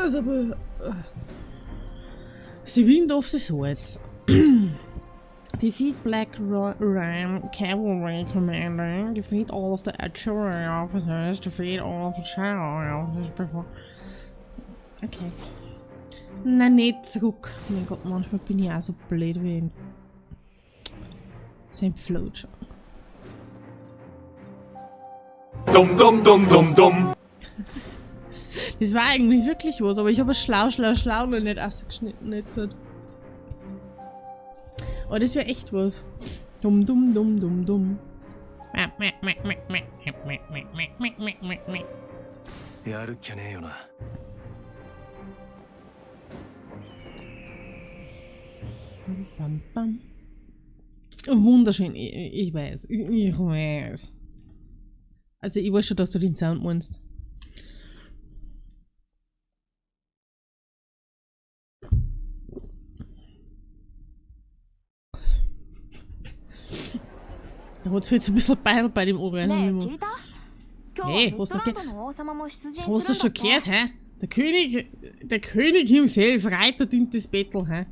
Also, aber. The Wind of the Swords. Defeat Black Ram Cavalry Commander. Defeat all of the artillery officers. Defeat all of the shadow officers before. Okay. Nein, nicht zurück. Mein Gott, manchmal bin ich auch so blöd wie ein. So ein Flutscher. Dumm, dumm, dumm, dumm, dumm. Das war eigentlich wirklich was, aber ich habe es schlau, schlau, schlau noch nicht ausgeschnitten jetzt. Aber das wäre echt was. Dumm, dumm, dumm, dumm, dumm. やるっきゃねえよな。 Bam, bam. Wunderschön, ich weiß, ich weiß. Also ich weiß schon, dass du den Sound meinst. Da hat's mir jetzt ein bisschen Beil bei dem Ohren. ねえ聞いた今え日はミッ hast ド du ランドの王様も出陣 Hast す du る schon んだって gehört, hä? Der König himself reitet in das Battle, hä?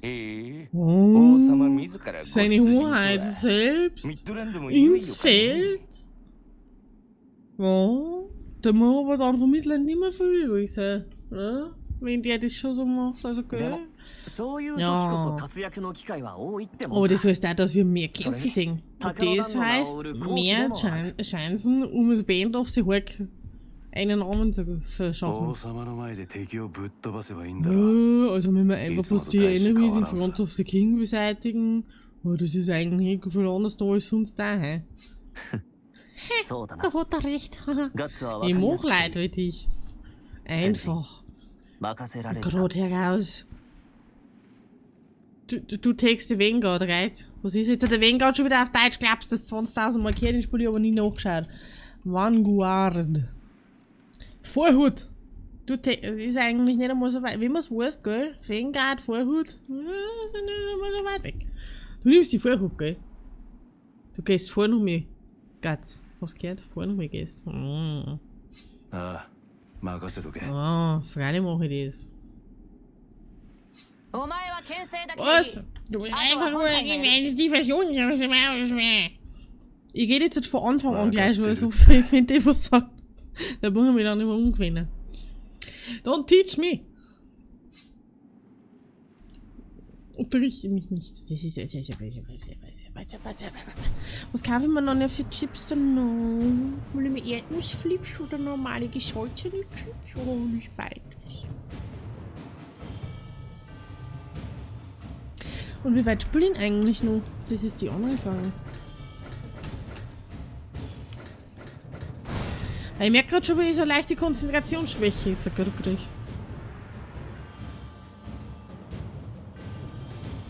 へえ王 Oh, 様自らご出 seine 陣とは Hoheit selbst ミッドランドもいよいよ ins かね。 Feld. Ja, da muss aber dann vom Mittelland nicht mehr viel übrig sein. Ne? Wenn der das schon so macht, also で gell? もそういう時こそ活躍の機会は多いっても Aber んさ das heißt auch, dass wir mehr Kämpfe sehen. Und das heißt, mehr Chancen, um das Band of the Hulk einen Namen zu 王 verschaffen. 様の前で敵をぶっ飛ばせばいいんだろ。 Also wenn wir einfach いつも bloß と die 大して変 Enemies わ in らんさ。 front of the King beseitigen, oh, das ist eigentlich nicht viel anders da als sonst da, hä? そうだな Da hat er recht. ガッツは分 Ich かりや mach すくて Leute wie dich. Einfach. 任せられるな。 Gerade heraus. Du takest the Vanguard, right? Was ist jetzt der Vanguard schon wieder auf Deutsch? Glaubst du, das 20.000 Mal gehört, den Spiel ich aber nie nachgeschaut. Vanguard. Vorhut. Du ist eigentlich nicht einmal so weit. Wenn man's weiß, gell? Vanguard, Vorhut. Nicht einmal so weit weg. Du nimmst die Vorhut, gell? Du gehst vor noch mehr. Guts. Was gehört? Vor noch mehr gehst. Mm. ああ、任せとけ。 Ah, freilich mache ich das. お前は牽制だけでいい。 Was? Du bist einfach nur eine Diversion. Ich rede jetzt von Anfang an gleich schon so viel, wenn die was sagen. Da muss ich mich dann immer umgewöhnen. Don't teach me! Unterrichte mich nicht. Das ist Was kaufe ich mir noch für Chips dann noch? Will ich mir Erdnussflips oder normale gesalzene Chips oder will ich beides? Und wie weit spielen eigentlich noch? Das ist die andere Frage. Weil ich merke gerade schon, wie ich so eine leichte Konzentrationsschwäche jetzt gerade kriege.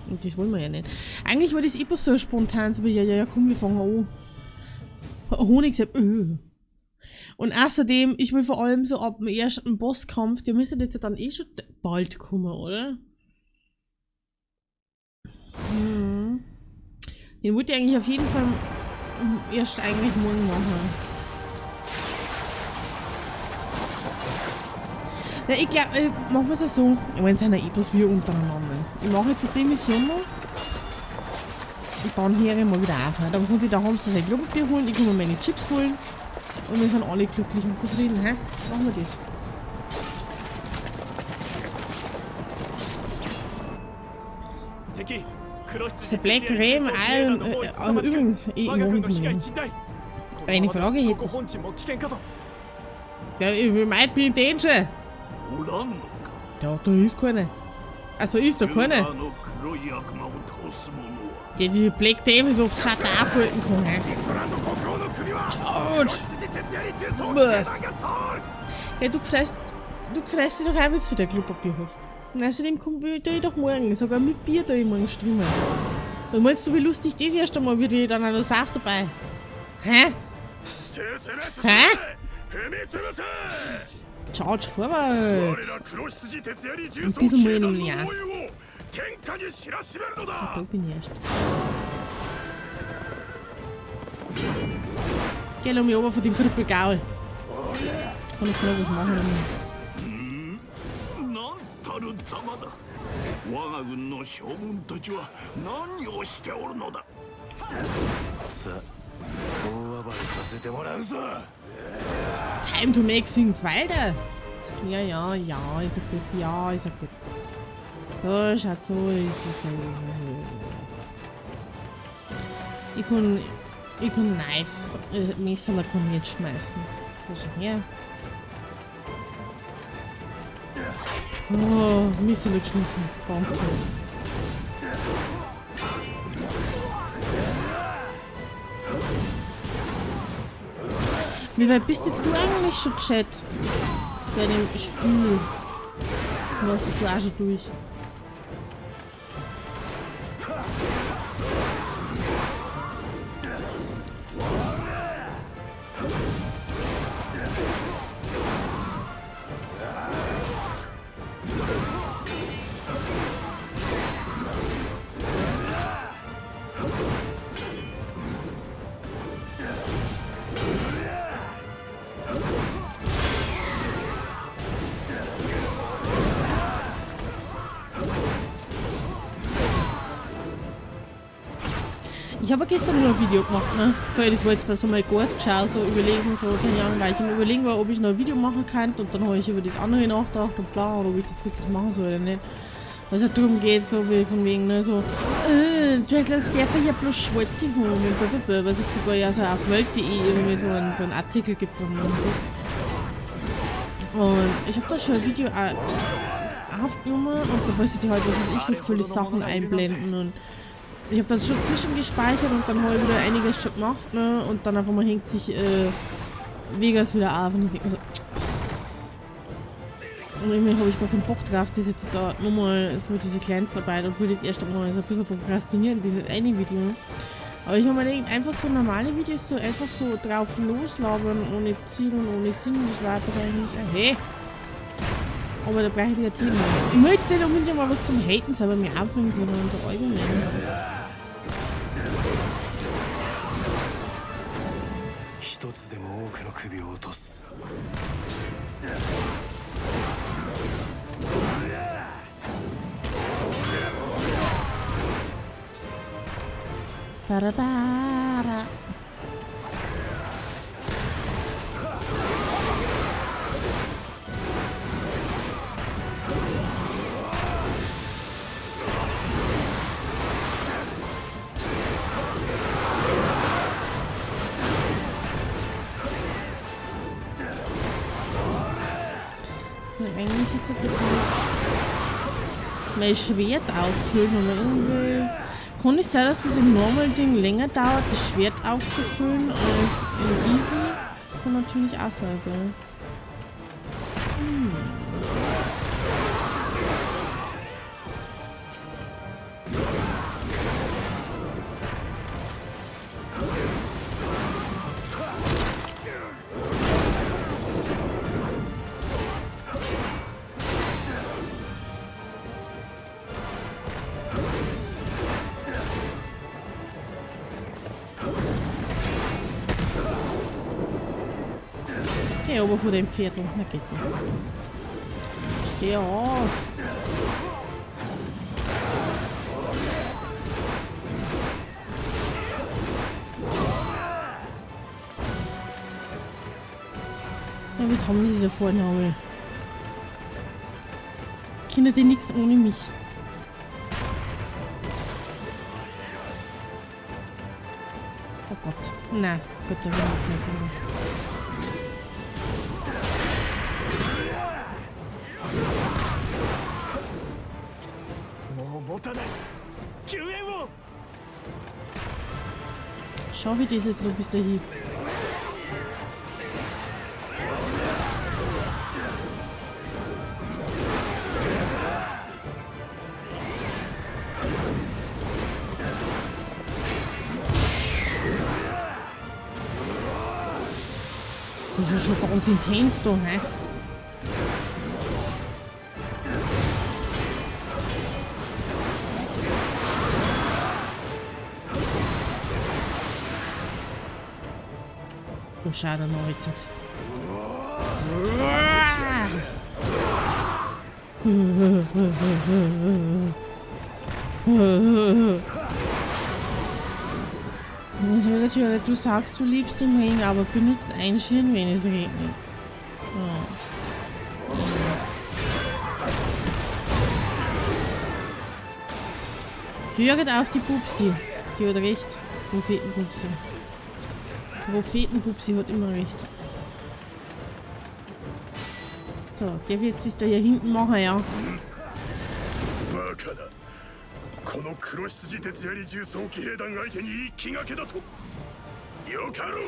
Und das wollen wir ja nicht. Eigentlich war das eh bloß so spontan, so wie, ja, ja, ja, komm, wir fangen an. Honigsepp, Und außerdem, ich will vor allem so ab dem ersten Bosskampf, der müsste jetzt ja dann eh schon bald kommen, oder? Hm. Den wollte ich eigentlich auf jeden Fall erst eigentlich morgen machen. Na, ich glaube, machen wir es ja so. Ich meine, es sind ja eh bloß wir untereinander. Ich mache jetzt die Mission noch. Und dann höre ich mal wieder auf. Ne? Dann kann sich der Hamster sein Klopapier holen, ich kann mir meine Chips holen. Und wir sind alle glücklich und zufrieden. Hä? Machen wir das. 敵黒 The 羊 Black Raven Iron. Übrigens, ich 我が mach 軍 jetzt の被害 mal. 甚大。 Eine Frage こ hätte こ本陣も危険かと。 Ja, we might be in danger. おらんのか。 Ja, da ist keine. Also ist da ル keine, ーの黒い悪魔を倒す者は die die Black Devils auf Chata aufhalten kann. Hä? ミッドランド国王の首は Charge! 羊哲也に重装騎兵団が通る。 Ja, du freust dich doch auch, wenn du wieder Klopapier hast. Und außerdem komm ich da doch morgen, sogar mit Bier da ich morgen streamen. Und meinst du, wie lustig das erst einmal wird, wie ich dann auch noch Saft dabei? Hä? 進め進め Hä? 踏み潰せ。 Charge 我 forward! ら黒羊哲也に重 Ein 装 bisschen 騎 muss ich 兵団 nämlich の auch. 応援を天下に知らしめるのだ。 Da bin ich erst. Geh, lass mich runter von dem Krüppelgaul. Kann ich noch was machen? たるざまだ。我が軍の将軍たちは何をしておるのだ。さあ、大暴れさせてもらうぞ。 Time to make things wilder. Ja, ja, ja, ist ja gut, ja, ist ja gut. So, schaut so, ich kann Knives, Messer kann ich nicht schmeißen. Wo ist denn her? Oh, Messer geschmissen. Ganz toll. Wie weit bist jetzt du eigentlich schon, Chat? Bei dem Spiel. Lass es du auch schon durch. Ich habe gestern nur ein Video gemacht, ne? Sorry, das war jetzt bei so mal Ghost geschaut, so überlegen, so, keine Ahnung, weil ich im Überlegen war, ob ich noch ein Video machen kann, und dann habe ich über das andere nachgedacht und bla, und ob ich das wirklich machen soll oder nicht. Weil es halt darum geht, so wie von wegen, ne, so, Dreadlocks darf ja bloß schwarze haben und blablabla, weil es jetzt sogar ja so auf Welt.de irgendwie so einen Artikel gibt und man sieht. Und ich habe da schon ein Video aufgenommen und da wollte ich halt, was weiß ich, mit viele Sachen einblenden und ich habe das schon zwischengespeichert und dann habe ich wieder einiges schon gemacht, ne? Und dann einfach mal hängt sich Vegas wieder auf und ich denke mir so. Und irgendwie habe ich gar keinen Bock drauf, das jetzt da nochmal so diese Kleinstarbeit, obwohl das erste Mal so ein bisschen prokrastinieren, dieses eine Video. Ne? Aber ich habe mir gedacht, einfach so normale Videos so einfach so drauf loslabern, ohne Ziel und ohne Sinn, das war doch eigentlich. Hey! Aber da brauche ich wieder Themen. Ich will jetzt nicht unbedingt mal was zum Haten selber mir aufbringen können und so allgemein. Barabara. Eigentlich jetzt nicht mein Schwert auffüllen oder irgendwie. Kann es sein, dass das im Normal-Ding länger dauert, das Schwert aufzufüllen, als im Easy? Das kann natürlich auch sein, gell? Geh aber vor dem Viertel. Na geht nicht. Steh auf! Ja, was haben die da vorne? Kinder, die nix ohne mich. Oh Gott. Nein, gut, da werden wir jetzt nicht drüber. Schau, wie das jetzt noch bis dahin. Das ist schon ganz intens da, hä? Oh, schade, noch jetzt. Du sagst, du liebst den Regen, aber benutzt einen Schirm, wenn es regnet. Oh. Höret auf die Pupsi. Die hat recht. Prophetenpupsi. Prophetenpupsi hat immer recht. So, der wird jetzt das da hier hinten machen, ja. バカだこの黒羊鉄槍重装騎兵団相手に一気がけだとよかろう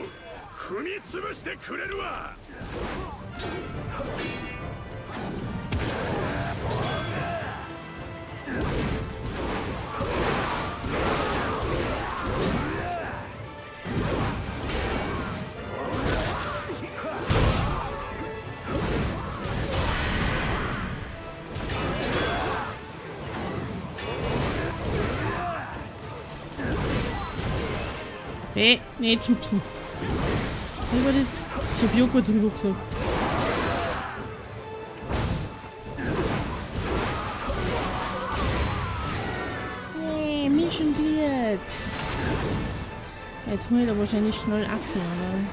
踏みつぶしてくれるわ Hey, nicht schubsen. Wie war das? Ich hab Joghurt im Rucksack. Nee, Mission cleared. Jetzt muss ich da wahrscheinlich schnell abfahren,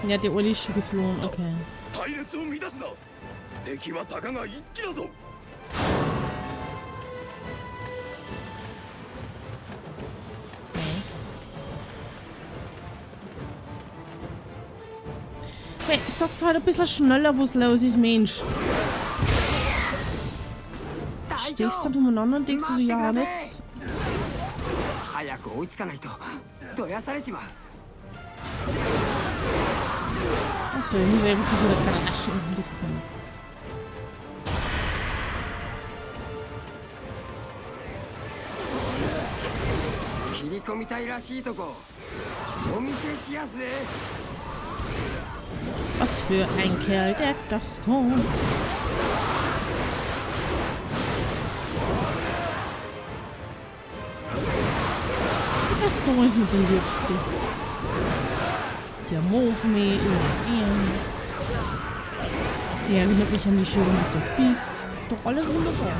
oder? Ja, der Olli ist schon geflohen, okay. 隊列を乱すな敵はたかが一機だぞ Hey, sag's halt ein bisschen schneller, was los ist, Mensch. Stehst dann umeinander und denkst du so, ja, jetzt. 早く追いつかないとどやされちまう Achso, ich muss einfach so crashen. Das kann. 切り込みたいらしいとこお見せしやすぜ Was für ein Kerl, der Gaston. Der Gaston ist mit dem Liebste. Der mag mich immer gern. Der erinnert mich an die Schöne und das Biest. Ist doch alles wunderbar.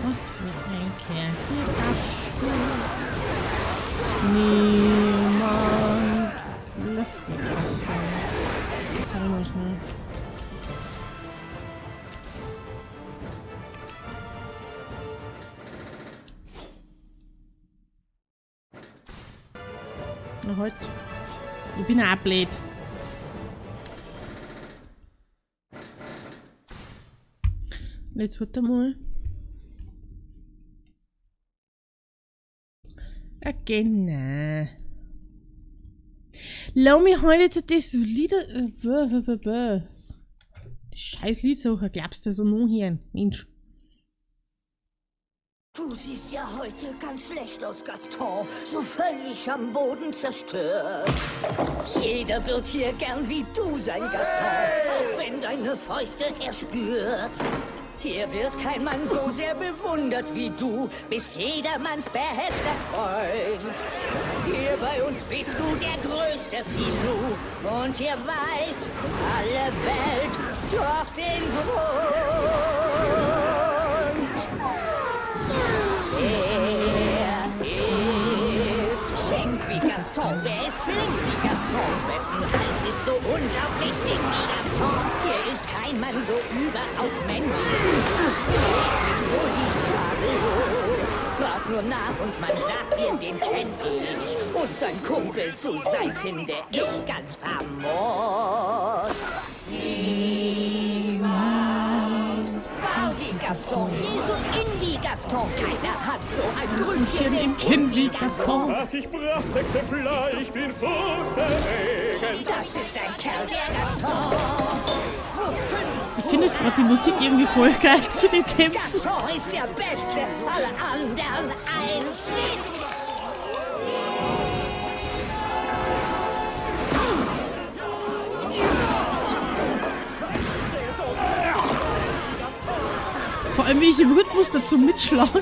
Was für ein Kerl. Der Gaston. Niemand läuft mit Gaston. Warte mal schnell. Na halt. Ich bin auch blöd. Jetzt warte mal. Okay, na. Lass mich heute jetzt das Lied. Das scheiß Lied suchen, glaubst du so noch hören? Mensch. Du siehst ja heute ganz schlecht aus, Gaston, so völlig am Boden zerstört. Jeder wird hier gern wie du sein, Gaston, auch wenn deine Fäuste er spürt. Hier wird kein Mann so sehr bewundert wie du, bist jedermanns bester Freund. Hier bei uns bist du der größte Filou und hier weiß alle Welt doch den Grund. Er ist schink wie Gaston, wer ist flink wie Gaston, wessen Hals ist so unglaublich dick wie Gastons. Hier ist kein Mann so überaus männlich, wirklich so lieb tadellos. Frag nur nach und man sagt dir, den kenn ich. Und sein Kumpel zu sein, finde ich ganz famos. Niemand war wie Gaston, je so in wie Gaston. Keiner hat so ein Grünchen im Kinn wie Gaston. Ach, ich Prachtexemplar, ich bin furchterregend. Das ist ein Kerl, der Gaston. Ich finde jetzt gerade die Musik irgendwie voll geil zu den Kämpfen. Gaston ist der Beste, alle anderen ein Schlitz. Vor allem, wie ich im Rhythmus dazu mitschlage.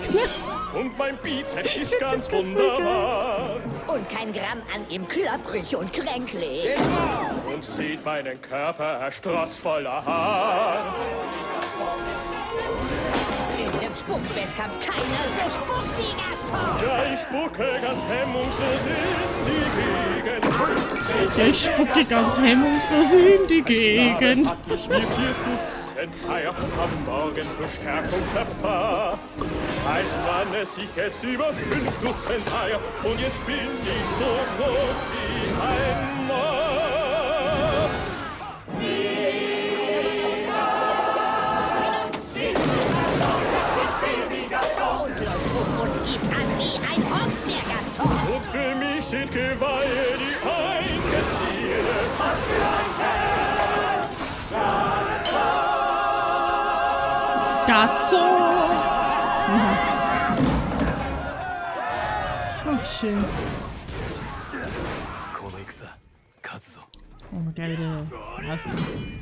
Und mein Bizeps ist ganz grad voll geil. wunderbar. Und kein Gramm an ihm klapprig und kränklich. Und seht meinen Körper, er strotzt voller Haar. In dem Spuckwettkampf keiner so spuckt wie Gaston. Ja, ich spucke ganz hemmungslos in die Gegend. Ja, ich spucke ganz hemmungslos in die Gegend. Hab ich mir 4 Dutzend Eier am Morgen zur Stärkung verpasst. Als Mann ess ich jetzt über 5 Dutzend Eier und jetzt bin ich so groß wie ein Mann. Und läuft rum und gibt an wie ein Ochs, der Gaston. Und für mich sind Geweihe die einzigen Ziele. Gazzo! Ach, schön. Oh, geil, wieder rauskommen.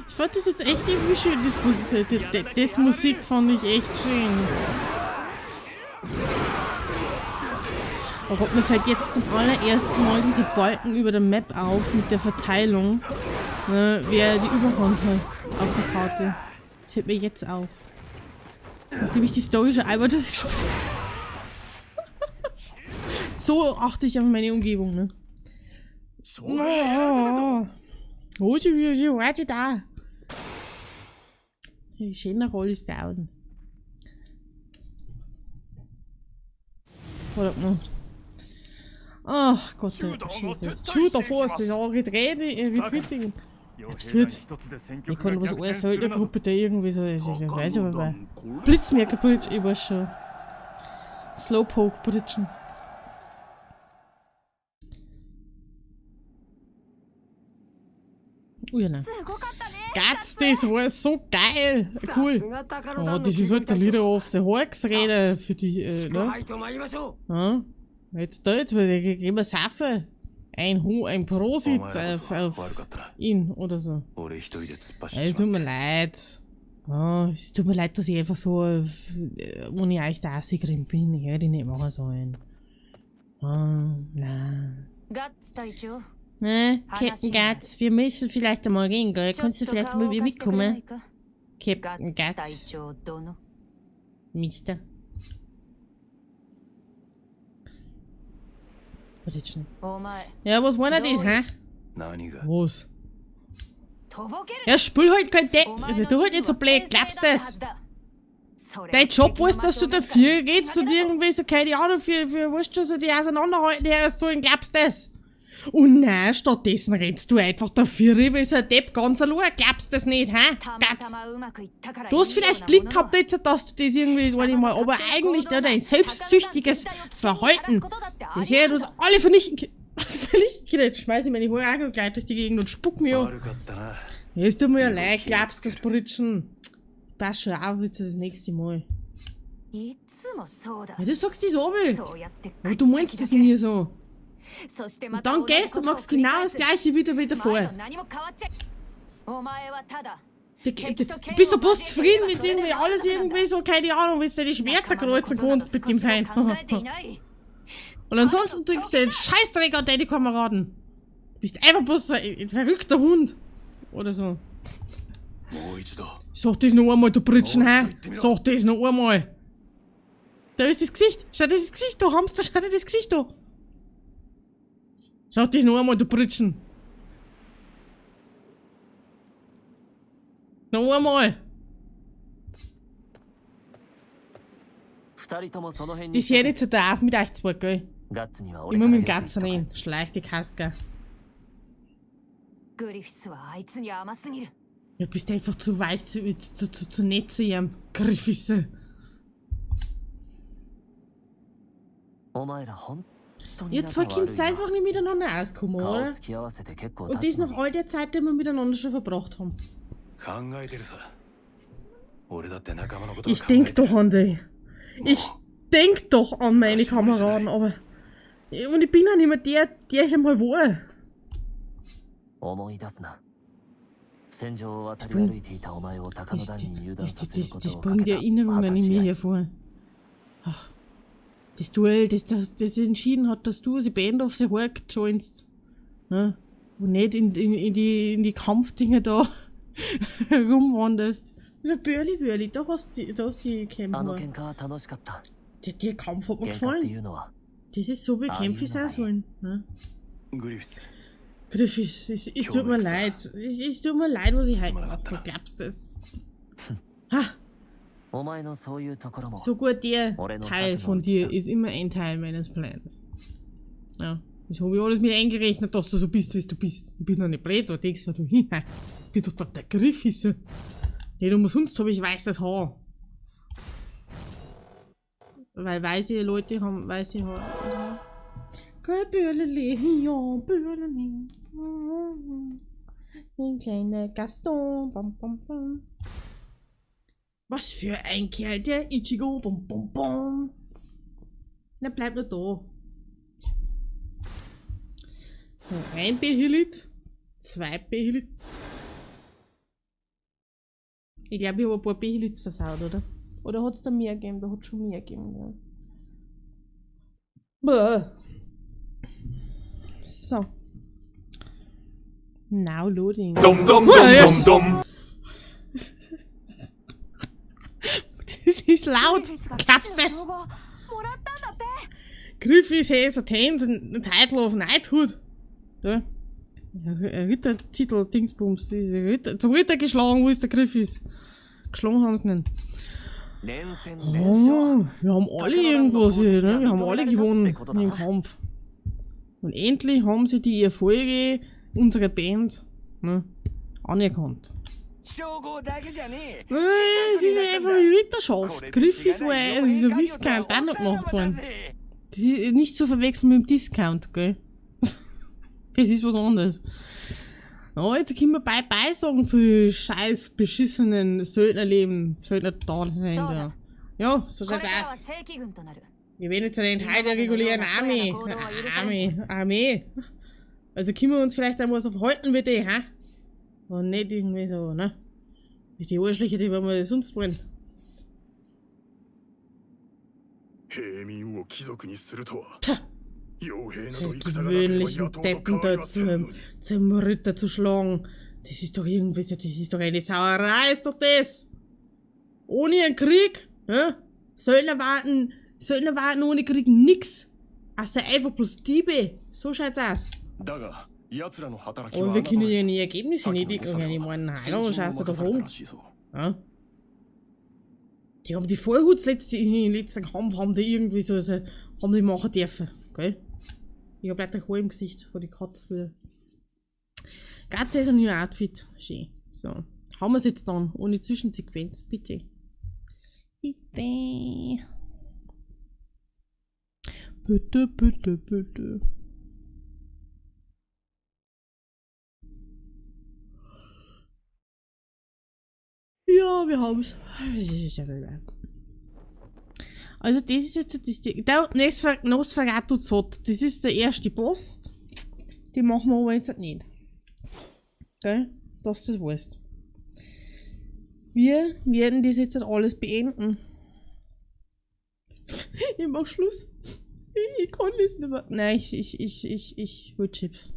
Ich fand das jetzt echt irgendwie schön, das Musik, das Musik fand ich echt schön. Oh Gott, mir fällt jetzt zum allerersten Mal dieser Balken über der Map auf mit der Verteilung, ne, wer die Überhand hat auf der Karte. Das fällt mir jetzt auf. Nachdem ich die Story schon einmal durchgespielt habe. So achte ich auf meine Umgebung, ne? Oh, da. Wie schön der Roll ist down. Was hat er gemacht? Ach Gott, Jesus. Shooter Force ist auch Retreating. Absurd. Ich kann was eine Söldnergruppe da irgendwie so. Ich weiß aber bei. Blitzmerker Bridge, ich weiß schon. Slowpoke Bridgen. Oh ja, nein. Gatz, das war so geil! Cool! Oh, das ist halt der Leader of the Hawks Rede für die, ne? Ja? Jetzt da, jetzt gehen wir Safe. Ein Prosit auf ihn oder so. Es tut mir leid. Oh, es tut mir leid, dass ich einfach so ohne euch da rausgerannt bin. Ich hätte nicht machen sollen. Oh, nein. Ne, Captain Guts, wir müssen vielleicht einmal reden, gell? Kannst du vielleicht mal mit mir mitkommen? Captain Guts. Mister. Ja, was war denn das, hä? Was? Ja, spiel halt kein Deck. Du halt nicht so blöd, glaubst du das? Dein Job ist, dass du dafür gehst und irgendwie so, keine Ahnung, für weißt du, so die auseinanderhalten her sollen, glaubst du das? Oh nein, stattdessen rennst du einfach dafür, weil so ein Depp ganz allein, glaubst du das nicht, hä? Gatz. Du hast vielleicht Glück gehabt jetzt, dass du das irgendwie so einmal, aber eigentlich dein selbstsüchtiges Verhalten, das hätte uns alle vernichten können. Jetzt schmeiß ich meine Haare auch gleich durch die Gegend und spuck mir an. Ja, es tut mir ja leid, glaubst du das, Britschen? Passt schon auf, jetzt das nächste Mal. Ja, du sagst das aber. Aber du meinst das nie so. Und dann gehst du und machst genau das gleiche wieder wie davor. Du bist doch bloß zufrieden, wenn irgendwie alles irgendwie so, keine Ahnung, wenn du deine Schwerter kreuzen kannst mit dem Feind. Und ansonsten trinkst du den Scheißdreck an deine Kameraden. Du bist einfach bloß so ein verrückter Hund. Oder so. Sag das noch einmal, du Britschen, hä? Sag das noch einmal. Da ist das Gesicht. Schau dir das Gesicht da, Hamster, schau dir das Gesicht da. Sag das noch einmal, du Britschen. Noch einmal. Das hört jetzt da auf mit euch zwei, gell? Immer mit dem Ganzen reden. Schleich die Kaska. Du bist einfach zu weich, zu nett zu ihrem Griffisse. Ihr zwei könnt einfach nicht miteinander auskommen, oder? Und das nach all der Zeit, die wir miteinander schon verbracht haben. Ich denk doch an die. Ich denk doch an meine Kameraden, aber... Und ich bin ja nicht mehr der, der ich einmal war. 戦場を渡り歩いていたお前を鷹の Das, 団に入団 das, させる das, こと das をか bringt けた Erinnerungen 果た in し mir 合い hervor. Ach, das Duell, das entschieden hat, dass du die Band of the Hawk joinst. Ne? Und nicht in die Kampfdinger da rumwanderst. Na, Börli, Börli, da hast die あの Kämpfe. 喧嘩は楽しかった。 Der Kampf hat mir 喧嘩って gefallen. いうのは Das ist so, wie Ah, Kämpfe ja, sein nein. sollen. Ne? グリフィス Griffiths, es tut mir leid. Es tut mir leid, was ich heute gemacht habe. Glaubst du das? Ha! お前のそういうところも Sogar der 俺の Teil 策の von うち dir さ ist immer ein Teil meines Plans. Ja, das habe ich alles mit eingerechnet, dass du so bist, wie du bist. Ich bin noch nicht blöd, da denkst du, ich bin doch der Griffiths. Nicht umsonst habe ich weißes Haar. Weil weiße Leute haben weiße Haare. Gell, Bürleli, ja, Bürleli. Ein kleiner Gaston. Bam, bam, bam. Was für ein Kerl, der Ichigo. Bum, bum, bum. Na, bleib nur da. So, ein Behelit. Zwei Behelit. Ich glaube, ich habe ein paar Behelits versaut, oder? Oder hat's da mehr gegeben? Da hat's schon mehr gegeben, ja. Bäh. So. Now loading. Dumm, dumm, Oh, dumm, yes. dumm, dumm. Das ist laut. グリフィスが騎 Glaubst 士 du の das? 称号もらったんだって。 Griffiths has attained the title of Knighthood. Ja. Rittertitel, Dingsbums. Diese Ritter, zum Ritter geschlagen, wo ist der Griffiths? Geschlagen haben sie nicht. 連戦連勝 Oh, wir haben alle irgendwas hier, ne? Wir haben alle gewonnen im Kampf. Und endlich haben sie die Erfolge unserer Band, ne, anerkannt. 称号だけじゃねえ Nein, es ist einfach die Ritterschaft. Griffiths war ja dieser Viscount auch noch gemacht worden. Das ist nicht zu verwechseln mit dem Discount, gell? Das ist was anderes. Na, jetzt können wir Bye-Bye sagen zu den scheiß beschissenen Söldnerleben, Söldner-Dasein da. Ja, so これ schaut's からは aus. 正規軍となる。 Wir werden jetzt einen Teil der regulären Armee. Armee, Armee. Also können wir uns vielleicht einmal so verhalten wie die, hä? Und nicht irgendwie so, ne? Wie die Arschlöcher, die wir sonst wollen. 平民を貴族にするとは Tja. 傭兵など Solche 戦がなければ gewöhnlichen 野党と Deppen 変わり da はせんのに zum Ritter zu schlagen. Das ist doch irgendwie so, das ist doch eine Sauerei, ist doch das. Ohne einen Krieg, ne? Söldner warten ohne Krieg nix. Also einfach bloß Diebe. So schaut's aus. だが奴らの働きは Und wir können 侮れ ja die Ergebnisse nicht 先の ignorieren. Ich 戦 meine, は hallo, 先人 schaust を du 任 doch された um. らしいぞ Ja? Die haben die Vorhuts letzte, im letzten Kampf haben die irgendwie so, so haben die machen dürfen, gell? Ich hab leider Haar im Gesicht von die Katze wieder. Katze ist ein neuer Outfit. Schön. So. Haben wir's jetzt dann. Ohne Zwischensequenz, bitte. Bitte. Bitte, bitte, bitte. Ja, wir haben's. Also das ist jetzt das, der Nosferatu Zod. Das ist der erste Boss. Den machen wir aber jetzt nicht. Gell? Dass du das weißt. Wir werden das jetzt alles beenden. Ich mach Schluss. Ich kann das nicht mehr. Nein, ich will Chips.